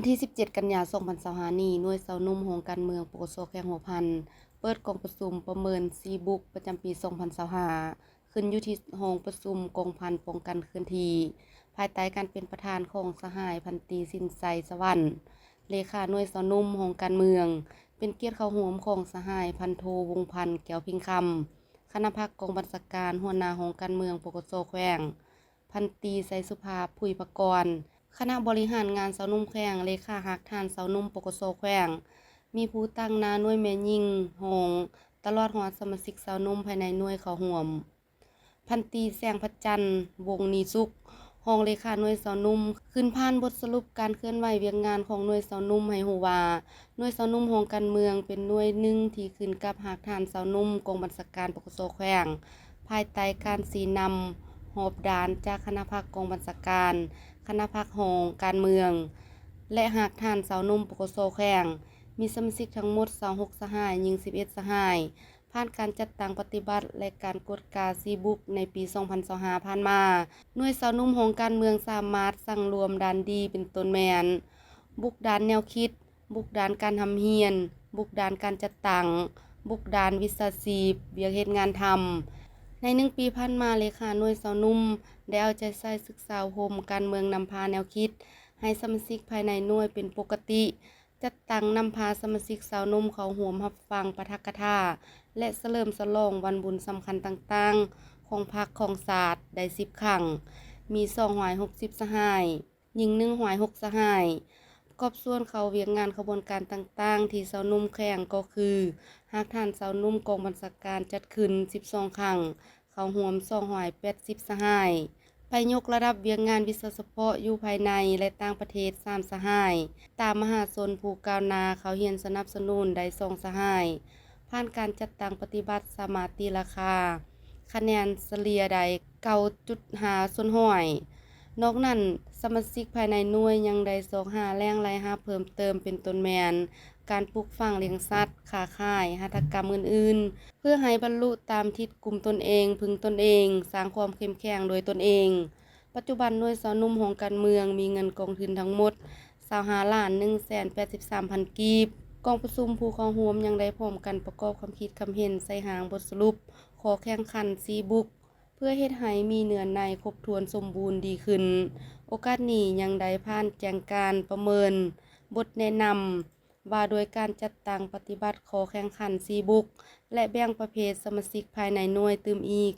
ວັນທີສິບເຈັດ ກັນຍາ ສອງພັນຊາວຫ້ານີ້, ໜ່ວຍຊາວໜຸ່ມຫ້ອງການເມືອງ ປກສ ແຂວງຫົວພັນ ເປີດກອງປະຊຸມປະເມີນ CBOOK ປະຈຳປີ ສອງພັນຊາວຫ້າ ຂຶ້ນຢູ່ທີ່ຫ້ອງປະຊຸມກອງພັນປ້ອງກັນເຄື່ອນທີ່ ພາຍໃຕ້ການເປັນປະທານຂອງສະຫາຍພັນຕີ ສິນໄຊ ສະຫວັນ ເລຂາໜ່ວຍຊາວໜຸ່ມຫ້ອງການເມືອງ, ເປັນກຽດເຂົ້າຮ່ວມຂອງສະຫາຍພັນໂທ ວົງພັນ ແກ້ວເພັງຄຳ ຄະນະພັກກອງບັນຊາການ, ຫົວໜ້າຫ້ອງການເມືອງ ປກສ ແຂວງ, ພັນຕີ ໄຊສຸພາບ ຜຸຍພະກອນ ຄະນະບໍລິຫານງານຊາວໜຸ່ມແຂວງ, ເລຂາຮາກຖານຊາວໜຸ່ມ ປກສ ແຂວງ, ມີຜູ້ຕາງໜ້າໜ່ວຍແມ່ຍິງ, ຮອງ, ຕະຫຼອດຮອດສະມາຊິກຊາວໜຸ່ມພາຍໃນໜ່ວຍເຂົ້າຮ່ວມ. ພັນຕີ ແສງພະຈັນ ວົງນີສຸກ ຮອງເລຂາໜ່ວຍຊາວໜຸ່ມ ຂຶ້ນຜ່ານບົດສະຫຼຸບການເຄື່ອນໄຫວວຽກງານຂອງໜ່ວຍຊາວໜຸ່ມໃຫ້ຮູ້ວ່າ, ໜ່ວຍຊາວໜຸ່ມຫ້ອງການເມືອງເປັນໜ່ວຍໜຶ່ງທີ່ຂຶ້ນກັບຮາກຖານຊາວໜຸ່ມກອງບັນຊາການ ປກສ ແຂວງ, ພາຍໃຕ້ການຊີ້ນຳຮອບດ້ານຈາກຄະນະພັກກອງບັນຊາການ, ຄະນະພັກຫ້ອງການເມືອງ ແລະ ຮາກຖານຊາວໜຸ່ມ ປກສ ແຂວງ, ມີສະມາຊິກທັງໝົດ ຊາວຫົກ ສະຫາຍ, ຍິງ ສິບເອັດ ສະຫາຍ. ຜ່ານການຈັດຕັ້ງປະຕິບັດ ແລະ ການກວດກາ CBOOK ໃນປີ ສອງພັນຊາວຫ້າ ຜ່ານມາ, ໜ່ວຍຊາວໜຸ່ມຫ້ອງການເມືອງສາມາດສັງລວມດ້ານດີ ເປັນຕົ້ນແມ່ນ ບຸກດ້ານແນວຄິດ, ບຸກດ້ານການຮ່ຳຮຽນ, ບຸກດ້ານການຈັດຕັ້ງ, ບຸກດ້ານວິຊາຊີບ, ວຽກເຮັດງານທຳ. ໃນໜຶ່ງປີຜ່ານມາ, ເລຂາໜ່ວຍຊາວໜຸ່ມໄດ້ເອົາໃຈໃສ່ສຶກສາອົບຮົມການເມືອງນຳພາແນວຄິດ ໃຫ້ສະມາຊິກພາຍໃນໜ່ວຍເປັນປົກກະຕິ, ຈັດຕັ້ງນຳພາສະມາຊິກຊາວໜຸ່ມເຂົ້າຮ່ວມຮັບຟັງປາຖະກະຖາ ແລະ ສະເຫຼີມສະຫຼອງວັນບຸນສຳຄັນຕ່າງໆຂອງພັກຂອງຊາດໄດ້ສິບຄັ້ງ, ມີສອງຮ້ອຍຫົກສິບສະຫາຍ, ຍິງໜຶ່ງຮ້ອຍຫົກສະຫາຍ. ປະກອບສ່ວນເຂົ້າວຽກງານຂະບວນການຕ່າງໆທີ່ຊາວໜຸ່ມແຂວງກໍຄື ຮາກຖານຊາວໜຸ່ມກອງບັນຊາການຈັດຂຶ້ນສິບສອງຄັ້ງ, ເຂົ້າຮ່ວມສອງຮ້ອຍແປດສິບສະຫາຍ, ໄປຍົກລະດັບວຽກງານວິຊາສະເພາະຢູ່ພາຍໃນ ແລະ ຕ່າງປະເທດສາມສະຫາຍ, ຕາມມະຫາຊົນຜູ້ກ້າວໜ້າເຂົ້າຮຽນສະໜັບສະໜູນໄດ້ສອງສະຫາຍ, ຜ່ານການຈັດຕັ້ງປະຕິບັດສາມາດຕີລາຄາຄະແນນສະເລ່ຍໄດ້ເກົ້າຈຸດຫ້າສ່ວນຮ້ອຍ. ນອກນັ້ນ, ສະມາຊິກພາຍໃນໜ່ວຍຍັງໄດ້ຊອກຫາແຫຼ່ງລາຍຮັບເພີ່ມເຕີມ ເປັນຕົ້ນແມ່ນ ການປູກຝັງ, ລ້ຽງສັດ, ຄ້າຂາຍ, ຫັດຖະກຳອື່ນໆ ເພື່ອໃຫ້ບັນລຸຕາມທິດກຸ່ມຕົນເອງ, ເພິ່ງຕົນເອງ, ສ້າງຄວາມເຂັ້ມແຂງໂດຍຕົນເອງ. ປັດຈຸບັນ, ໜ່ວຍຊາວໜຸ່ມຫ້ອງການເມືອງມີເງິນກອງທຶນທັງໝົດຊາວຫ້າລ້ານໜຶ່ງແສນແປດສິບສາມພັນກີບ. ກອງປະຊຸມຜູ້ເຂົ້າຮ່ວມຍັງໄດ້ພ້ອມກັນປະກອບຄຳຄິດຄຳເຫັນໃສ່ຮ່າງບົດສະຫຼຸບຂໍ້ແຂ່ງຂັນ CBOOK ເພື່ອເຮັດໃຫ້ມີເນື້ອໃນຄົບຖ້ວນສົມບູນດີຂຶ້ນ. ໂອກາດນີ້ຍັງໄດ້ຜ່ານແຈ້ງການປະເມີນບົດແນະນຳວ່າດ້ວຍການຈັດຕັ້ງປະຕິບັດຂໍ້ແຂ່ງຂັນ CBOOK ແລະ ແບ່ງປະເພດສະມາຊິກພາຍໃນໜ່ວຍຕື່ມອີກ.